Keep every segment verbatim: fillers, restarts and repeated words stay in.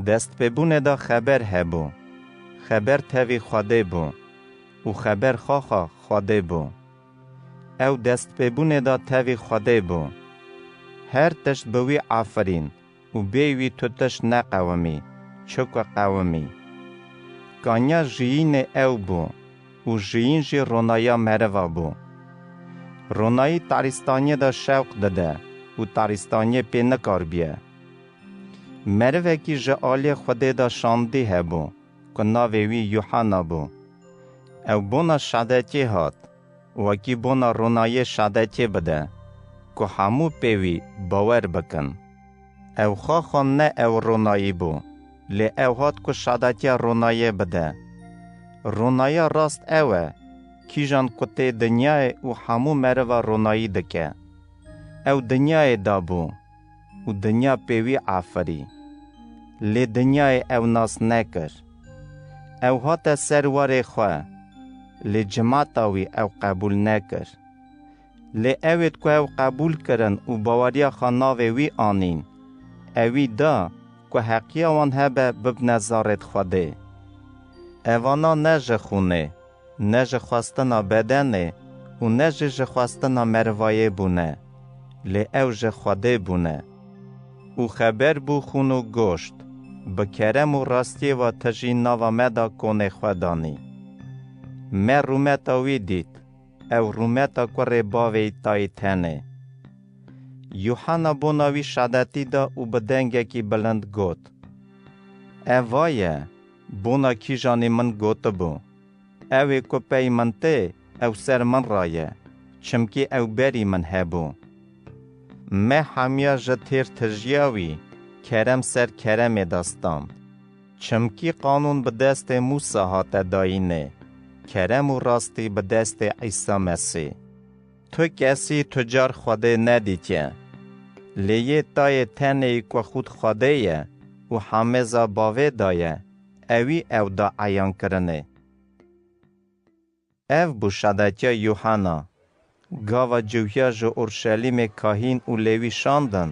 Destpêbûnê de xeber hebû. Xeber tevî Xwedê bû û xeber xaxa Xwedê bû. Ew destpêbûnê de tevî Xwedê bû. Her tişt bi wî afirîn û bê wî tu tişt neqewimî, çi ku qewimî. Kanya jiyînê ew bû û jiyîn jî ronaya meriva bû. Ronayî tarîstaniyê de şewq dide û tarîstaniyê pê nikaribiye. Merivekî ji aliyê Xwedê de şandî hebû, ku navê wî Yuhana bû. Ew bona şadetiyê hat, wekî bona ronayê şadetiyê bide, ku hemû pê wî bawer bikin. Ew xaxa ne ew ronayî bû, lê ew hat ku şadetiya ronayê bide. Ronaya rast ew e, kîjan ku tê dinyayê û hemû meriva ronayî dike. Ew dinyayê de bû û dinya pê wî afirî. Lê dinyayê ew nas nekir. Ew hate ser warê xwe, lê cimata wî ew qebûl nekir. Lê ewêd ku ew qebûl kirin û baweriya xwe navê wî anîn, ewî da ku heqiya wan hebe bibne zarêd Xwedê. Evana ne ji xûnê, ne ji xwestina bedenê û ne jî ji xwestina merivayê bûne, lê ew ji Xwedê bûne. Û xeber bû xûn û goşt, bi kerem û rastiyê ve tijî nava me de konê xwe danî. Me rûmeta wî dît, ew rûmeta kurê bavê yî tayî tenê. Yuhana bona wî şadetî da û bi dengekî bilind got, Ev va ye, bona kîjanî min gotibû, Ew ê ku pey min tê, ew ser min re ye, çimkî ew berî min hebû. Me hemiya ji têr tijiya wî kerem ser keremê de stand. Çimkî qanûn bi destê Mûsa hate dayînê, kerem û rastî bi destê Îsa Mesî. Tu kesî tu car Xwedê nedîtiye. Lê yê tayê tenê ku xûd Xwedê ye û hemêza bavê de ye, ewî ew da eyan kirinê. Ev bû şadetiya Yuhana. Gava ciwiya ji Urşelîmê kahîn û lêwî şandin,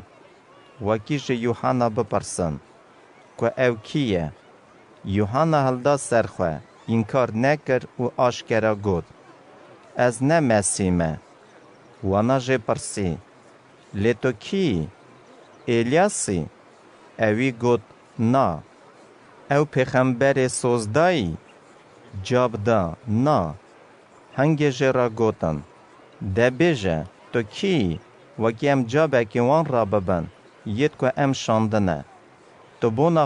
wekî ji Yuhana bipirsin, ku ew kî ye. Yuhana hilda ser xwe, înkar nekir û aşkera got, Ez ne Mesîh me. Wana jê pirsî, Lê tu kî yî? Êlyas î? Ewî got, Na. Ew pêxemberê sozdayî? Cab da, Na. Hingê jê re gotin, De bêje, tu kî yî, wekî em cabekî wan re bibin, yêd ku em şandine. Tu bona